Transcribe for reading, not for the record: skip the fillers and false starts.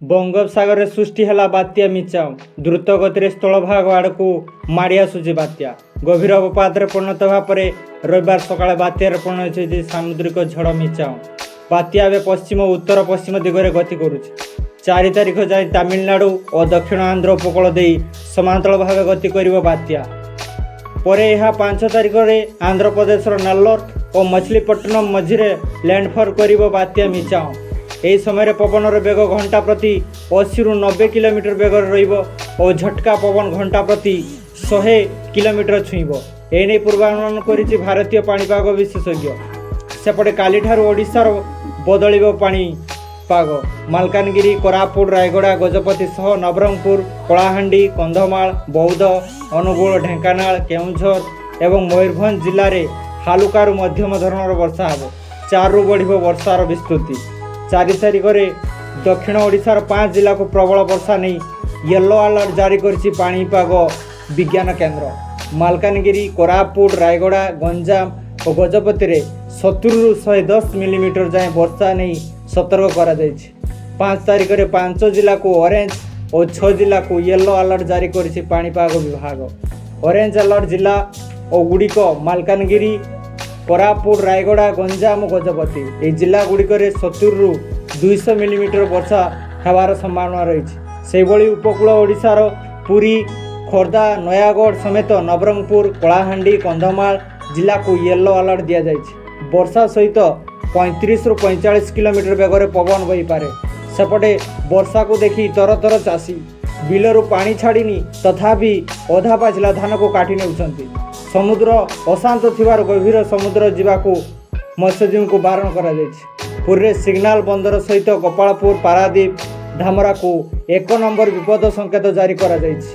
ବଙ୍ଗୋପସାଗରରେ ସୃଷ୍ଟି ହେଲା ବାତ୍ୟା ମିଚାଉ। ଦ୍ରୁତ ଗତିରେ ସ୍ଥଳଭାଗ ଆଡ଼କୁ ମାଡ଼ି ଆସୁଛି ବାତ୍ୟା। ଗଭୀର ଅବପାତରେ ପରିଣତ ହେବା ପରେ ରବିବାର ସକାଳେ ବାତ୍ୟାରେ ପରିଣତ ହୋଇଛି ସାମୁଦ୍ରିକ ଝଡ଼ ମିଚାଉ। ବାତ୍ୟା ଏବେ ପଶ୍ଚିମ ଉତ୍ତର ପଶ୍ଚିମ ଦିଗରେ ଗତି କରୁଛି। 4 ତାରିଖ ଯାଏଁ ତାମିଲନାଡୁ ଓ ଦକ୍ଷିଣ ଆନ୍ଧ୍ର ଉପକୂଳ ଦେଇ ସମାନ୍ତରାଳ ଭାବେ ଗତି କରିବ ବାତ୍ୟା। ପରେ ଏହା 5 ତାରିଖରେ ଆନ୍ଧ୍ରପ୍ରଦେଶର ନେଲ୍ଲୋର ଓ ମଛଲିପଟ୍ଟନମ ମଝିରେ ଲ୍ୟାଣ୍ଡଫଲ୍ କରିବ ବାତ୍ୟା ମିଚାଉ। ଏହି ସମୟରେ ପବନର ବେଗ ଘଣ୍ଟା ପ୍ରତି 80ରୁ 90 କିଲୋମିଟର ବେଗରେ ରହିବ ଓ ଝଟକା ପବନ ଘଣ୍ଟା ପ୍ରତି 100 କିଲୋମିଟର ଛୁଇଁବ। ଏନେଇ ପୂର୍ବାନୁମାନ କରିଛି ଭାରତୀୟ ପାଣିପାଗ ବିଶେଷଜ୍ଞ। ସେପଟେ କାଲିଠାରୁ ଓଡ଼ିଶାର ବଦଳିବ ପାଣିପାଗ। ମାଲକାନଗିରି, କୋରାପୁଟ, ରାୟଗଡ଼ା, ଗଜପତି ସହ ନବରଙ୍ଗପୁର, କଳାହାଣ୍ଡି, କନ୍ଧମାଳ, ବୌଦ୍ଧ, ଅନୁଗୁଳ, ଢେଙ୍କାନାଳ, କେଉଁଝର ଏବଂ ମୟୂରଭଞ୍ଜ ଜିଲ୍ଲାରେ ହାଲୁକାରୁ ମଧ୍ୟମ ଧରଣର ବର୍ଷା ହେବ। 4ରୁ ବଢ଼ିବ ବର୍ଷାର ବିସ୍ତୃତି। 4 ତାରିଖରେ ଦକ୍ଷିଣ ଓଡ଼ିଶାର ପାଞ୍ଚ ଜିଲ୍ଲାକୁ ପ୍ରବଳ ବର୍ଷା ନେଇ ୟେଲୋ ଆଲର୍ଟ ଜାରି କରିଛି ପାଣିପାଗ ବିଜ୍ଞାନ କେନ୍ଦ୍ର। ମାଲକାନଗିରି, କୋରାପୁଟ, ରାୟଗଡ଼ା, ଗଞ୍ଜାମ ଓ ଗଜପତିରେ 70ରୁ 110 ମିଲିମିଟର ଯାଏଁ ବର୍ଷା ନେଇ ସତର୍କ କରାଯାଇଛି। 5 ତାରିଖରେ ପାଞ୍ଚ ଜିଲ୍ଲାକୁ ଅରେଞ୍ଜ ଓ ଛଅ ଜିଲ୍ଲାକୁ ୟେଲୋ ଆଲର୍ଟ ଜାରି କରିଛି ପାଣିପାଗ ବିଭାଗ। ଅରେଞ୍ଜ ଆଲର୍ଟ ଜିଲ୍ଲା ଓ ଗୁଡ଼ିକ ମାଲକାନଗିରି, କୋରାପୁଟ, ରାୟଗଡ଼ା, ଗଞ୍ଜାମ ଓ ଗଜପତି। ଏହି ଜିଲ୍ଲା ଗୁଡ଼ିକରେ 70ରୁ 200 ମିଲିମିଟର ବର୍ଷା ହେବାର ସମ୍ଭାବନା ରହିଛି। ସେହିଭଳି ଉପକୂଳ ଓଡ଼ିଶାର ପୁରୀ, ଖୋର୍ଦ୍ଧା, ନୟାଗଡ଼ ସମେତ ନବରଙ୍ଗପୁର, କଳାହାଣ୍ଡି, କନ୍ଧମାଳ ଜିଲ୍ଲାକୁ ୟେଲୋ ଆଲର୍ଟ ଦିଆଯାଇଛି। ବର୍ଷା ସହିତ 35ରୁ 45 କିଲୋମିଟର ବେଗରେ ପବନ ବହିପାରେ। ସେପଟେ ବର୍ଷାକୁ ଦେଖି ତରତର ଚାଷୀ। ବିଲରୁ ପାଣି ଛାଡ଼ିନି, ତଥାପି ଅଧା ପାଚିଲା ଧାନକୁ କାଟି ନେଉଛନ୍ତି। ସମୁଦ୍ର ଅଶାନ୍ତ ଥିବାରୁ ଗଭୀର ସମୁଦ୍ର ଯିବାକୁ ମତ୍ସ୍ୟଜୀବୀଙ୍କୁ ବାରଣ କରାଯାଇଛି। ପୁରୀରେ ସିଗ୍ନାଲ ବନ୍ଦର ସହିତ ଗୋପାଳପୁର, ପାରାଦୀପ, ଧାମରାକୁ 1 ନମ୍ବର ବିପଦ ସଂକେତ ଜାରି କରାଯାଇଛି।